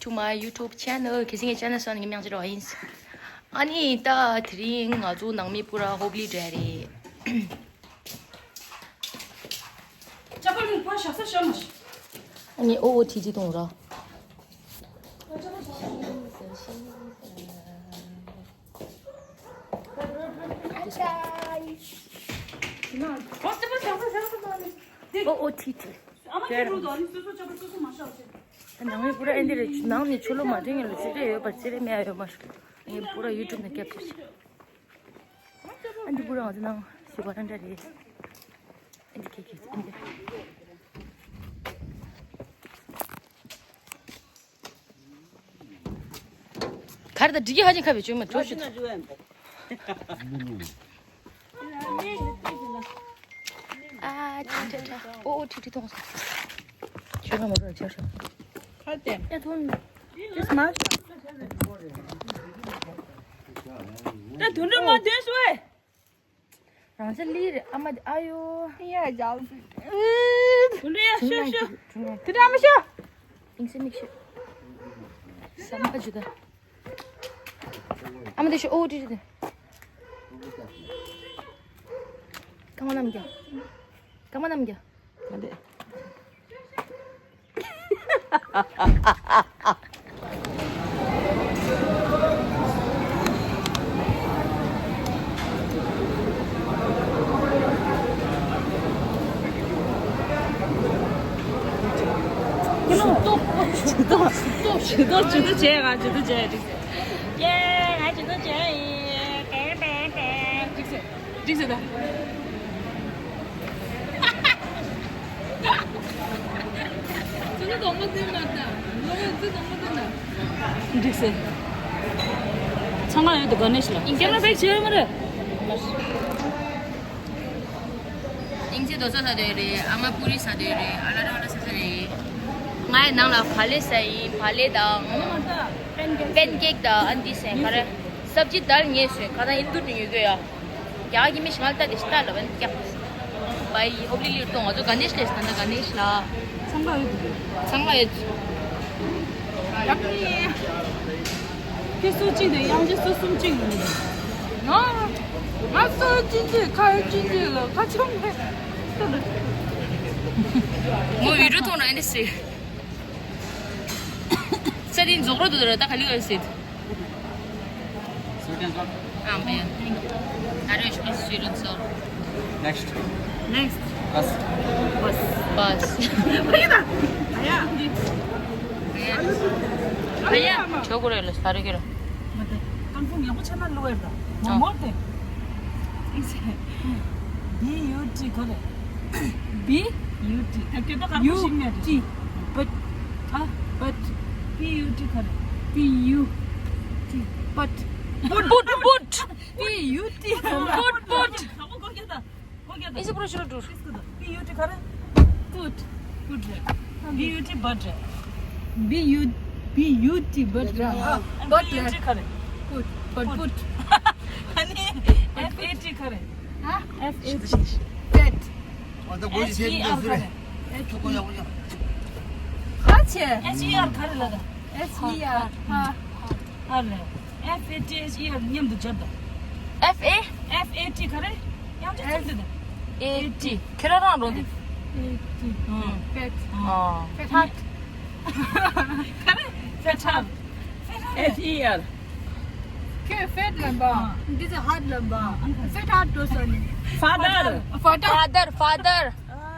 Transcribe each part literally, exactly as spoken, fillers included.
To my YouTube channel. གལ་སྲིད་ངའི་channel་སོང་ནས་ངའི་མིང་ཅི་རོ་ཡིན། ཨ་ནི་ད་དེ་རིང་ང་ཚོ་ནང་མི་པུ་ར་ཧོབ་ལི་འདྲ་རེད། ཅ་པ་ལུན་ཕར་བཞག་ས་བཞག་མ་ཤི། ཨ་ནི་ཨོ་ཨོ་ཁྲི་ཁྲི་གཏོང་ར། ཨོ་ཨོ་ཁྲི་ཁྲི། ཨ་མ་ཁྱེད་རུ་དོ་ཨ་ནི་སོ་སོ་ཅ་པ་སོ་སོ་མ་བཞག་ཅེས། ནང་མི་པུ་ར་ཨེ་འདི་རེད། ནང་ནས་ཆུ་ལོ་མ་འདྲེན་ངེས་ལ་ཅི་འདྲ་ཡོད་པར་ཅི་རེད་མེད་ཡོད་མ་རེད། ངས་པུ་ར་ཡུ་ཊུབ་ནས་སྐྱབས་ཅེས། ཨ་འདི་པུ་ར་ང་ཚོ་ནང་ཞི་བ་ར་འདྲ་རེད། ཨ་འདི་ཁེ་ཁེ་ཨ་འདི། གར་དང་འགྲིག་གི་ཧ་ཅང་ཁ་བའི་བཅོས་མ་བཅོས་ཤུ། ཨ་ཁྲ་ཁྲ་ཁྲ། ཨོ་ཨོ་ཁྲི་ཁྲི་གཏོང་སོང་། ཁྱོད་ལ་མ་རོགས་ཆར་ཤོག་ཁ་དེ། ཨེ་ཐོན། ཅི་སྨ། ད་དུང་འདྲ་མ་དོན་སོ་ཨེ། རང་ཚ་ལི་རེད་ཨ་མ་དེ་ཨ་ཡོ། ཡ་ཇའོ་སི། དུ་འདྲ་ཡ་ཤོ་ཤོ། དུ་འདྲ་མ་ཤོ། ཨིང་སེ་མིག་ཤོ། ས་མ་ཇུ་ད། ཨ་མ་དེ་ཤོ་ཨོ་ཏི་ཏི་དེ། ཀ་མ་ནམ་རྒྱ། ཀ་མ་ནམ་རྒྱ། ག་འདྲས། ཇུ་ཏོ་ཇུ་ཏོ་ཇུ་ཏོ་བྱས་ག་ཇུ་ཏོ་བྱས་འགྲིག་ཟེར། ཡེ་ང་ཇུ་ཏོ་བྱས་ཡིན། འགྲིག་ཟེར་འགྲིག་ཟེར་ད། འགྲིག་ཟེར། ཚང་མ་ཡོད་དུ་ག་ནས་ཤི་ལ། ཁྱེད་རང་ཕེག་བྱེད་ཡོད་མ་རེད། ཨིང་ཚེ་རྡོ་སོ་ས་དོད་རེད། ཨ་མ་པུ་རི་ས་དོད་རེད། ཨ་ལ་ར་ཨ་ལ་ས་ས་རེད། ང་ཡི་ནང་ལ་བ་ལེ་ས་ཡིན། བ་ལེ་དང་པན་ཀེག་དང་ཨན་ཏི་སེ་ག་རེ་སབ་ཇི་དལ་ངས་སོན་ག་ད་ཨིན་དུ་ནི་ཡོད་གི་ཡ། རྒྱ་གི་མི་ཞིག་ང་ལ་ལྟ་དེ་ཤི་ལྟ་ལ་བན་ཀྱག་བའི་ཧོབ་ལི་ལིར་གཏོང་ང་ཚོ་ག་ནས་ཤི་ལས་ད་ད་ག་ནས་ཤི་ལ། ཚང་མ་ཡོད་དུ། ཚང་མ་ཡོད། ཡག་ནི། ཁྱེད་སུ་གཅིག་དང་དབྱངས་ཅན་སུ་གསུམ་གཅིག་ཡོད་ནི། ང་ང་སུ་གཅིག་གཅིག་ཁ་ཡོད་གཅིག་གཅིག་ལ་ཁ་ཆུང་མེད། མོ་བི་ཌིའོ་མཐོང་ན་ཨེ་འདྲ་སི། ས་དེ་རྫོགས་རོགས་འདུག་ར་ད་ག་ལི་ག་སི། Sweet and sour. Um, yeah. Thank you. That is sweet and sour. Next. Next. Bus. Bus. Bus. ཁྱོད་ཀུ་རེ་ལ་ས་རེ་ཀི་ར། ཀོན་ཧྥམ་ཡག་པོ་ཆགས་ན་ལོ་ཡར་ད། མོ་མོར་ཏེ། བི་ཡུ་ཊི་ག་རེ། བི་ཡུ་ཊི། ད་སྐད་དོ་ཁ་པོ་ཞིག་ནས་རེད། བཊ། ཨ་བཊ། བི་ཡུ་ཊི་ག་རེ། བི་ཡུ་ཊི། བཊ། བུཊ་བུཊ་བུཊ། བི་ཡུ་ཊི། བུཊ་བུཊ། ཨི་སི་པྲོ་ཤུ་ར་ཏུར། བི་ཡུ་ཊི་ག་རེ། བུཊ། བུཊ་རེད། བི་ཡུ་ཊི་བཊ་རེད། བི་ཡུ། བི་ཡུ་ཊི་བཊ་རེད། བཊ་རེད། བི་ཡུ་ཊི་ག་རེ། བུཊ། བཊ་བུཊ། ཨ་ནི་ཨེཕ་ཨེ་ཊི་ག་རེ། ཧ། ཨེཕ་ཨེ་ཊི། ཕེཊ། ཨ་ད་གོ་ཞིག་བྱས་ནས་ཟེར་རེད། ཨེཕ་ཨེ་ཊི་ག་རེ། ཧ་ཆེ། ཨེཆ་ཨི་ཨར་ག་རེ་ལ་ད། ཨེཆ་ཨི་ཨར། ཧ། ཧ་རེད། ཨེཕ་ཨེ་ཊི་ཨེཆ་ཨི་ཨར་མཉམ་དུ་སྦྱར་དང་། ཨེཕ་ཨེ། ཨེཕ་ཨེ་ཊི་ག་རེ། ཡང་ཅི་ཚིག་འདི་དང་། ཨེ་ཊི། ཁྱེད་རང་རང་རོ་འདི། ཨེ་ཊི། ཧ། ཕེཊ། ཨ། ཕེཊ་ཧཊ། ག་རེ། ཕེཊ་ཧཊ། ཨེཆ་ཨི་ཨར། ཁྱོད་ཕེཊ་ལབ་པ། འདི་ཚོ་ཧཊ་ལབ་པ། ཕེཊ་ཧཊ་འགྲོ་སོང་ནི། ཕ་དར། ཕ་དར། ཕ་དར། ཕ་དར།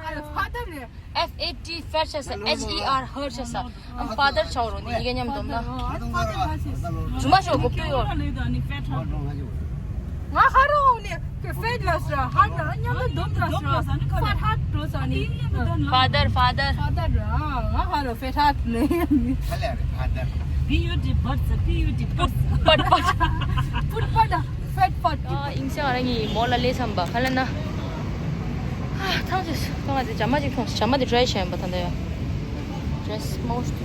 ཨ། ཕ་དར་རེད། ཨེཕ་ཨེ་ཊི་ཕེཊ་ཆགས་ས། ཨེཆ་ཨི་ཨར་ཧར་ཆགས་ས། ཨམ་ཕ་དར་ཆགས་རོ་འདི་ཡི་གེ་མཉམ་སྡོམ་ན། ཨ། ཕ་དར་ཧ་ཆེ། རྫུན་མ་ཤོད་གོ་བཏུ་ཡོད། ང་ཧ་རོ་ནི་ཁྱོད་ཕེཊ་ལབ་སོང་། ཧཊ་ལ་མཉམ་དུ་སྡོམ་ལབ་སོང་། ཕ་ཧཊ་འགྲོ་སོང་ནི། ཕ་དར། ཕ་དར། ཕ་དར་ར། ང་ཧ་རོ་ཕེཊ་ཧཊ་ལབ་ཡིན། ཧ་ལས་རེད་ཕ་དར། བི་ཡུ་ཊི་བཊ་ཟེར། བི་ཡུ་ཊི་བཊ་ཟེར། བཊ་བཊ། བཊ་བཊ། ཕེཊ་བཊ། ཨ། ཨིང་སང་ང་རང་གི་མོ་ལ་སླེབས་བསམ་པ་ག་ལ་ན། ཨ། ཐང་ཆད་སོང་། ད་ང་ཚོ་ཇ་མ་ཅིག་འཐུང་། ཇ་མ་དེ་ཊི་རའི་བྱས་ཡིན་པ་ད་ལྟ་ཡ། ཌི་རེ་སི་མང་པོ་ཞིག་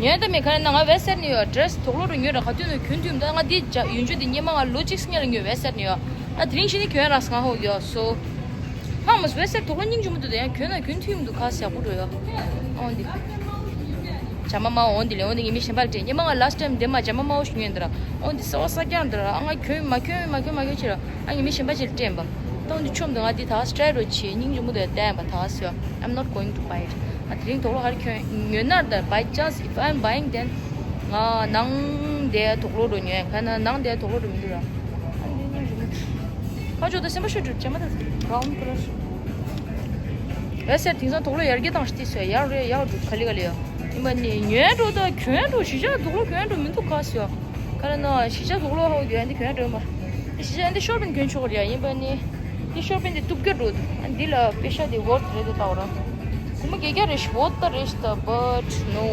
ཉོས་ད་མེད་ག་ལ་ན། ང་ཝེ་སི་ཊར་ནས་ཡོད། ཌི་རེ་སི་དོག་ལོ་རུ་ཉོས་ར་ག་དུས་ནས་གྱོན་དུས་ད་ང་འདི་ཇ་ཡོན་ཆབ་འདི་སྔོན་མ་ང་ལོ་གཅིག་སྔོན་ལ་ཉོས། ཝེ་སི་ཊར་ནས་ཡོད། ད་དེ་རིང་ཤི་ནི་གྱོན་ར་སྔ་ཧོ་ཡོད་སོ། ཧ་མོ་ཝེ་སི་ཊར་དོག་ལོ་སྙིང་རྗེ་མོ་འདུག་ད་ཡང་གྱོན་ན་གྱོན་ཐུབ་མི་འདུག་ཁ་ཟས་པོ་འགྲོ་ཡོད། ཨོ་འདི། ཇ་མ་མ་འོང་འདི་ལས་འོང་འདི་ངས་མི་གཞན་པ་ལ་སྤྲད། ཉི་མ་ང་last time་འདི་མ་ཇ་མ་མ་འོ་ཞུ་ཉན་འདི་ར་འོང་འདི་སོ་ས་ཀྱང་འདི་ར་ཨ་ང་གྱོན་མ་གྱོན་མ་གྱོན་མ་གྱོན་ཕྱིར་ར་ཨ་ངས་མི་གཞན་པ་ཅིག་ལ་སྤྲད་པ། ད་འོང་འདི་ཆོམ་འདི་ང་འདི་ད་straight་རོ་ཆེ་སྙིང་རྗེ་མོ་དེ་བསྟན་པ་ད་སོ། I'm not going to buy it. ང་དེ་རིང་དོག་ལོ་ཧར་གྱོན་ཉོན་ན་ད། By chance if I'm buying, then ང་ནང་དེ་དོག་ལོ་རོ་ཉོན་ཁ་ན་ནང་དེ་དོག་ལོ་རོ་མི་འདུག་ར། ཨ་འདི་སྙིང་རྗེ་མོ། ཁ་ཕྱོགས་དང་སེམས་པ་ཤོད་གྲུབ་བྱས་མ་ཐག་brown colour། ཨེ་སེར་དེང་སང་དོག་ལོ་ཡར་རྒྱས་བཏང་ཤི་སོ་ཡར་རེ་ཡར་འགྲོ་ག་ལི་ག་ལི་ཡ། ཡིན་པ་ནི་ཉོས་འགྲོ་ད་གྱོན་འགྲོ་གཞིས་ཆགས་དོག་ལོ་གྱོན་འགྲོ་མི་འདུག་ག་སོ། ག་རེ་ན་གཞིས་ཆགས་དོག་ལོ་ཧ་གོ་གྱོན་འདི་གྱོན་འགྲོ་མ། གཞིས་ཆགས་འདི་ཤོར་བན་གྱོན་ཆོག་རེད་ཡ། ཡིན་པ་ནི་འདི་ཤོར་བན་འདི་གཏུབ་རྒྱུ་འགྲོ་འདུག་ཨ་འདི་ལ་པེ་ཤ་འདི་worth་རེད་དེ་ལྟ་བ་ར། སྒོར་མོ་བརྒྱད་བརྒྱ་རེད་ཤི་worth་ད་རེད་ཤི་ད། But no,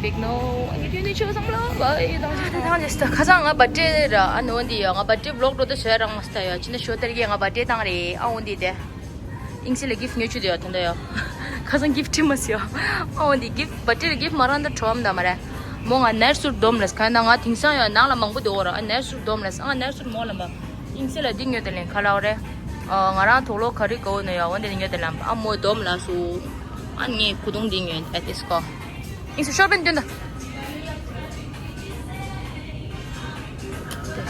big no. ཨ་ནི་དེ་ནི་ཆོག་བསམ་ལ་བ་ཡི་དང་ཆ་དང་ཆ་ད་ཁ་སང་ང་བ་ཏྲེ་ར་ཨ་ནི་འོ་འདི་ཡ་ང་བ་ཏྲེ་vlog་འགྲོ་ད་བཟོས་རང་མ་སྟ་ཡ་ཅི་ན་ཤོ་ཏར་གྱི་ང་བ་ཏྲེ་བཏང་རེད་ཨ་འོ་འདི་དེ། ཨིང་སི་ལ་gift་ཉོ་ཆུ་དེ་ཡོད་ད་འདི་ཡོད། ཁ་སང་gift་མ་སི་ཡོད། ཨོ་འདི་gift་བ་ཏི་ལ་gift་མ་རང་ད་གྲོམ་ད་མ་རེད། མོ་ང་ནར་སུར་སྡོམ་ལས་ཁ་ན་ང་དེང་སང་ཡོད་ནང་ལ་མང་པོ་དེ་འོ་ར་ཨ་ནར་སུར་སྡོམ་ལས་ཨ་ནར་སུར་མོ་ལ་མ། ཨིང་སི་ལ་འདི་ཉོ་དེ་ལེན་ཁ་ལའོ་རེད། ཨ་ང་རང་དོག་ལོ་ག་རི་གོ་ནོ་ཡོད་འོ་འདི་ཉོ་དེ་ལམ་ཨ་མོ་སྡོམ་ལ་སུ། ཨ་ངས་ཁུ་དུང་འདི་ཉོ་ཨ་ཏིས་ཀོ། ཨིང་སི་ཤོར་བན་འདོན་ད།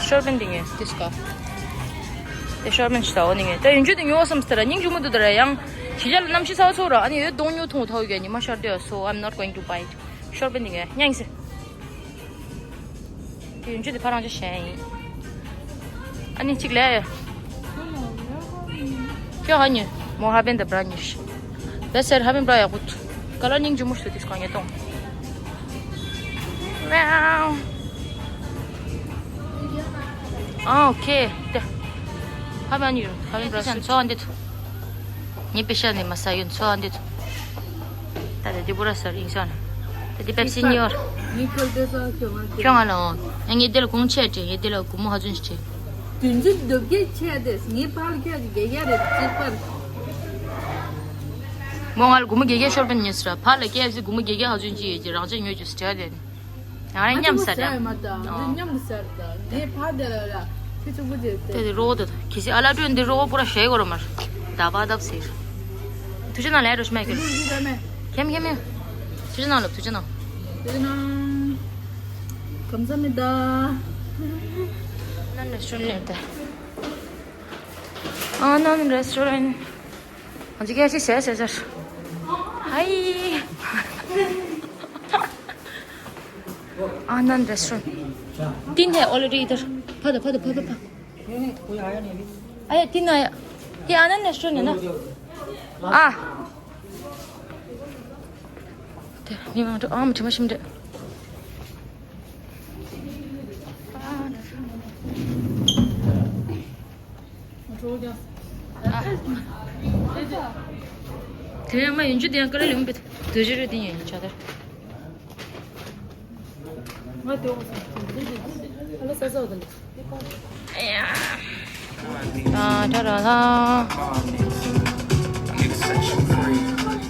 ཤོར་བན་འདི་ངས་ཏིས་ཀ། དེ་ཤོར་བན་ཤི་ད་འོ་ནི་ངས་ད་ཡུན་ཅུ་དེ་ཉོ་བསམ་སྟེ་ར་སྙིང་རྗེ་མོ་འདུག་ད་ར་ཡང་། ཞི་ཅ་ལ་གནམ་གཤིས་ཚ་བ་ཚོ་ར་ཨ་ནི་ཡོད་གདོང་ཉོ་ཐུང་ཐའོ་ག་ཉི་མ་ཤར་དེ་so I'm not going to buy it. ཤོར་བན་འདི་ངས་སྙིང་སི། དེ་ཡུན་ཅུ་དེ་ཕ་རང་ཅི་ཞན་ཡིན། ཨ་ནི་གཅིག་ལས། ཁྱོད་ཧ་ཉོས། མོ་ཧ་བན་ད་བྲ་ཉོས་ཤི། བེ་སེར་ཧ་བན་བྲ་ཡག་པོ། ཀ་ལ་སྙིང་རྗེ་མོ་ཞིག་ཏུ་དིས་གང་ཉེ་གཏོང་། ཨ་ཨོ་ཁེ། ཏེ། ཧ་བན་ཡོད་ཧ་བན་བྲ་ཤི། ཚོ་འདི་ཐུ། ངའི་པེ་ཤ་ནི་མ་ས་ཡོད་ཚོ་འདི་ཐུ། ད་ད་འདི་པུ་ར་སར་ཡིན་ས་ན། ད་འདི་པེབ་སི་ཉི་ཡོར། ངའི་ཁོལ་ཏེ་ས་ཁྱོད་ང་ཁྱོད་ང་ལ་འོང་། ངས་འདི་ལ་གོང་ཆེ་སྤྲད་ངས་འདི་ལ་སྒོར་མོ་ཧ་ཚོན་ཞིག་སྤྲད། བདུན་ཅུ་དོན་བརྒྱད་ཆད་དེ་ངའི་ཕ་ལ་ཁྱོད་ཀྱི་རྒྱལ་རྒྱ་རེད་གཅིག་པར། མོ་ང་ལ་སྒོར་མོ་བརྒྱད་བརྒྱ་ཤོར་བ་ཉོས་ཟེར་ར་ཕ་ལ་ཁེ་ཨེཕ་སི་སྒོར་མོ་བརྒྱད་བརྒྱ་ཧ་ཚོད་ཅི་ཡོད་ཀྱི་རང་ཅག་ཉོས་རྒྱུ་ཟེར་དེ། ང་རང་མཉམ་ཟ་ར་མ་ད་ཨ། མཉམ་ཟ་ར་ད་ངའི་ཕ་དེ་ལ་ར་ཁྱི་གཅིག་པུ་དེ་དེ། དེ་དེ་རོ་དེ་གི་སི་ཨ་ལ་ཏྲོན་འདི་རོ་པུ་ར་ཞེ་གོ་ར་མར་ད་པ་དབ་ཟེར། ཐུ་ཅི་ན་ལས་རོ་ཤི་མ་ཀེ་རོ་ཤི་ད་མེ་ཁེམ་ཁེམ་མེ། ཐུ་ཅི་ན་ལོ་ཐུ་ཅི་ན། དེ་ན་གམ་ས་མི་ད། ནན་རེ་སུན་ལེ་ད། ཨ་ནན་རེ་སུན། ང་ཚོ་སྐད་ཆ་བཤད་བཤད་བཤད། ཧའི། ཨ་ནན་རེ་སུ་རན། ཏིན་ཧེ་ཨོ་ལེ་རེ་ཨི་དར། ཕ་ད་ཕ་ད་ཕ་ཕ་ཕ། ཨ་ཡ་ཏིན་ཨ་ཡ། ཏི་ཨ་ནན་རེ་སུ་རན་ན། ཨ། དེ་མི་མང་དུ་ཨམ་དྲི་མ་ཤིམ་དྲི། དེ་ཡང་མ་ཡིན་རྒྱུ་དེ་ཡང་ཀ་ལ་ལེ་མོ་པེ་དུ་ཅི་རེད་དེ་ཡིན་ཆ་དར། ང་དེ་འོང་སོང་། ཨ་ལ་ས་ས་འོ་དང་། ཨ་ཡ། ད་ད་ད་ད།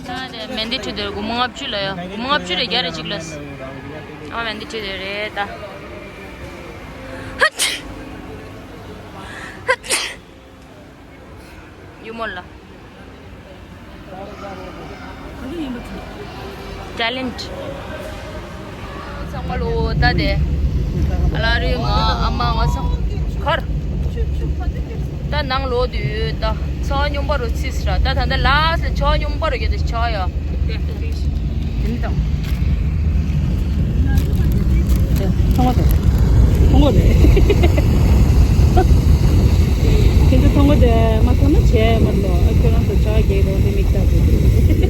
ད་དེ་མེན་དེ་ཁྲི་དེར་སྒོར་མོ་ལྔ་བཅུ་ལ་ཡ། སྒོར་མོ་ལྔ་བཅུ་རེ་བརྒྱ་རེ་གཅིག་ལ། ཨ་མེན་དེ་ཁྲི་དེ་རེད་ད། ཧ་ཅི། ཧ་ཅི། ཡུ་མོ་ལ། ཊེ་ལེན་ཊི། ཚང་མ་ལོ་ད་དེ། ཨ་ལ་རི་ང་ཨ་མ་ང་ཚང་། ཁར། ད་ནང་ལོ་དུས་ད་ཚ་སྙོམས་པ་རུ་ཚིས་ར་ད་ད་ད་ལ་ས་ཚ་སྙོམས་པ་རུ་གྱི་དེ་ཆ་ཡ། དེ་ནི་དང་། ཐོང་གོ་དེ། ཐོང་གོ་དེ། ཁྱེད་ཚོ་ཐོང་གོ་དེ་མ་ཐོང་ན་བྱས་མ་ལོ་ཨ་ཁྱོད་རང་ཚོ་ཆ་རྒྱས་རོགས་དེ་མིག་ལྟ་དགོས་དེ།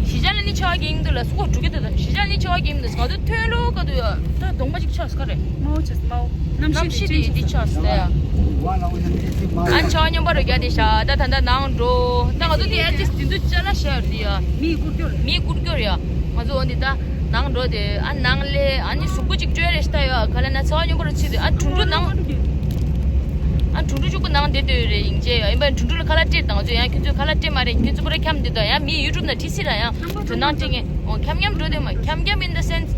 གཞིས་ཆགས་ལ་ནི་ཆ་རྒྱས་འདུག་ལ་སུ་གོ་འགྲོ་གི་འདུག་གཞིས་ཆགས་ལ་ནི་ཆ་རྒྱས་འདུག་ང་ཚོ་ཐོན་ལོ་ག་དུ་ཡ་ད་གདོང་པ་ཅིག་ཆགས་སུ་ག་རེད། མའོ་ཆེས་མའོ། གནམ་གཤིས་དེ་འདི་ཆགས་སུ་ད་ཡ། ཨ་ཆ་སྙོམས་པ་རུ་རྒྱ་དེ་ཤ་ད་ད་ད་ནང་འགྲོ་ད་ང་ཚོ་དེ་ཨ་ཅིས་དེ་ཚོ་ཅ་ལ་ཤར་དེ་ཡ། མི་བཀུར་སྐྱོར་ཡ། ང་ཚོ་འོ་འདི་ད་ནང་འགྲོ་དེ་ཨ་ནང་ལས་ཨ་ནི་གཟུགས་པོ་ཅིག་བཅོས་རེ་ཤ་ད་ཡ་ག་ལ་ན་ཚ་བ་སྙོམས་པ་རུ་ཚིག་དེ་ཨ་དྲུང་དྲུང་ནང་། ཨ་དྲུང་དྲུང་གཅིག་པུ་ནང་དེ་དེ་རེད་ཡིན་ཅེ་ཡ་ཡིན་པ་དྲུང་དྲུང་ལ་ཁ་ལག་སྤྲད་དང་ཚོ་ཡང་ཁྱོད་ཚོས་ཁ་ལག་སྤྲད་མ་རེད་ཁྱོད་ཚོ་པུ་ར་འཁྱམ་དེ་དང་ཡང་མི་ཡུ་ཊུབ་ན་བྲིས་སི་ར་ཡང་དོ་སྣང་སྤྲད་ངེས་འོ་འཁྱམ་འཁྱམ་འགྲོ་དེ་མ་འཁྱམ་འཁྱམ་in the sense།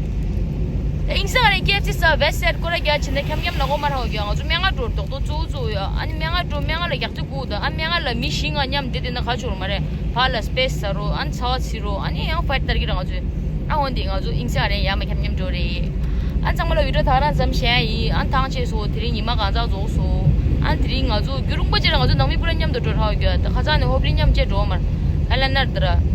ད་ཨིང་སི་ང་རེ་ཀེ་ཨེཕ་སི་ས་བེ་སེད་ཀོ་ར་རྒྱ་ཆེ་ན་འཁྱམ་འཁྱམ་ན་གོ་མ་ར་ཧོ་གྱོ། ང་ཚོ་སྨན་ཁང་འགྲོ་རྡོག་རྡོག་གཙོ་བོ་གཙོ་བོ་ཡོད། ཨ་ནི་སྨན་ཁང་འགྲོ་སྨན་ཁང་ལ་རྒྱག་ཚོད་དགོས་དང་། ཨ་སྨན་ཁང་ལ་མི་བཞི་ལྔ་མཉམ་བསྡད་དེ་ན་ག་ཆོར་མ་རེད། ཕ་ལ་སྤེ་སི་ཟ་རོ། ཨ་ནི་ཚ་བ་ཚི་རོ། ཨ་ནི་ཡང་ཕའིཊ་སྟར་གི་ར་ང་ཚོས། ཨ་འོན་ཏེ་ང་ཚོ་ཨིང་སི་ང་རེ་ཡ་མ་འཁྱམ་འཁྱམ་འགྲོ་རེད། ཨ་ཚང་མ་ལ་བི་ཌིའོ་ད་རང་ཙམ་བཤད་ཡིན། ཨ་ཐང་ཆད་སོ། དེ་རིང་ཉི་མ་གང་ཚག་རྫོགས་སོ། ཨ་དེ་རིང་ང་ཚོ་རྒྱུན་རིང་པོ་ཅིག་ར་ང་ཚོ་ནང་མི་པུ་ར་མཉམ་དུ་འགྲོ་རག་ཡོད། ད་ཁ་སང་ནས་ཧོབ་རི་མཉམ་བཅས་འགྲོ་མར་ཁ་ལ་ནར་དར།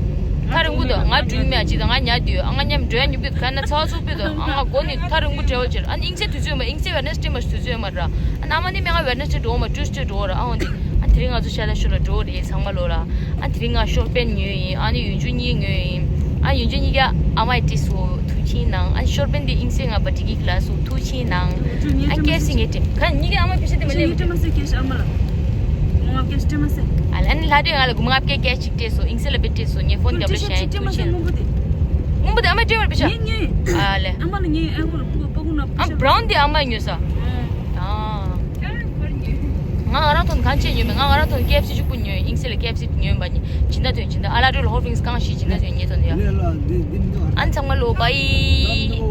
ཐ་རིང་པོ་དང་ང་སྒྲུང་མེད་ཅིག་དང་ང་ཉལ་དུས་ཨ་ང་མཉམ་འགྲོ་ཡ་ཉུག་པོ་ཁ་ན་ཚ་བ་ཚུགས་པོ་དང་ཨ་ང་མགོ་ནི་ཐ་རིང་པོ་ཊེ་བལ་ཅིག་ཨ་ནི་ཨིང་སི་དུས་ཚོད་མ་ཨིང་སི་ཝེ་ནེ་སི་ཌེ་མ་དུས་ཚོད་མ་ར། ཨ་ནམ་ཨ་ནི་མེ་ང་ཝེ་ནེ་སི་ཌེ་འགྲོ་མ་ཊུ་སི་ཌེ་འགྲོ་ར། ཨ་འོན་ཏེ་ཨ་དེ་རིང་ང་ཚོ་ཤ་ད་ཤོ་ལ་འགྲོ་རེད་ཚང་མ་ལོ་ལ། ཨ་དེ་རིང་ང་ཤོར་པན་ཉོས་ཡིན། ཨ་ནི་ཡུན་ཅུ་གཉིས་ཉོས་ཡིན། ཨ་ཡུན་ཅུ་གཉིས་ཀ་ཨ་མའི་ཏི་སོ་ཐུག་ཆེན་ནང་། ཨ་ཤོར་པན་དེ་ཨིང་སེ་ང་པ་ཏི་གི་ཁ་ལ་སོ་ཐུག་ཆེན་ནང་། ཨ་ཀེ་ཨེཕ་སི་ངས་སྤྲད་ཁ་གཉིས་ཀ་ཨ་མའི་པི་ཤ་དེ་མ་ལེན་མི་ཨ་ལེ་ཨ་ནི་ལྷ་དེ་ང་ལ་དགུ་མ་ལྔ་བརྒྱ་ཀེ་ཤ་ཅིག་སྤྲད་སོ། ཨིང་སེ་ལ་པེ་སྤྲད་སོ། ངས་ཕོན་རྒྱབ་ལ་བཤད་ཡིན་ཐུག་ཆེན་ནང་། སྔོན་པོ་དེ་ཨ་མའི་སྤྲད་པར་པི་ཤ་ཨ་ལེ། ཨ་བྷ་རའུན་དེ་ཨ་མའི་ཉོས་ས། ཨ། ང་ང་རང་ཐོན་གང་བྱས་ཉོས་མེད། ང་ང་རང་ཐོན་ཀེ་ཨེཕ་སི་གཅིག་པུ་ཉོས། ཨིང་སེ་ལ་ཀེ་ཨེཕ་སི་ཉོས་པ་ཉིན་སྦྱིན་བདག་ཐོན་སྦྱིན་བདག་ཨ་ལ་ཀྲོལ་ཧོལ་ཕིང་སི་གང་ཞིག་སྦྱིན་བདག་ཐོན་ཉེ་ཐོན་ཡ། ཨན་ཚང་མ་ལོ་བའི།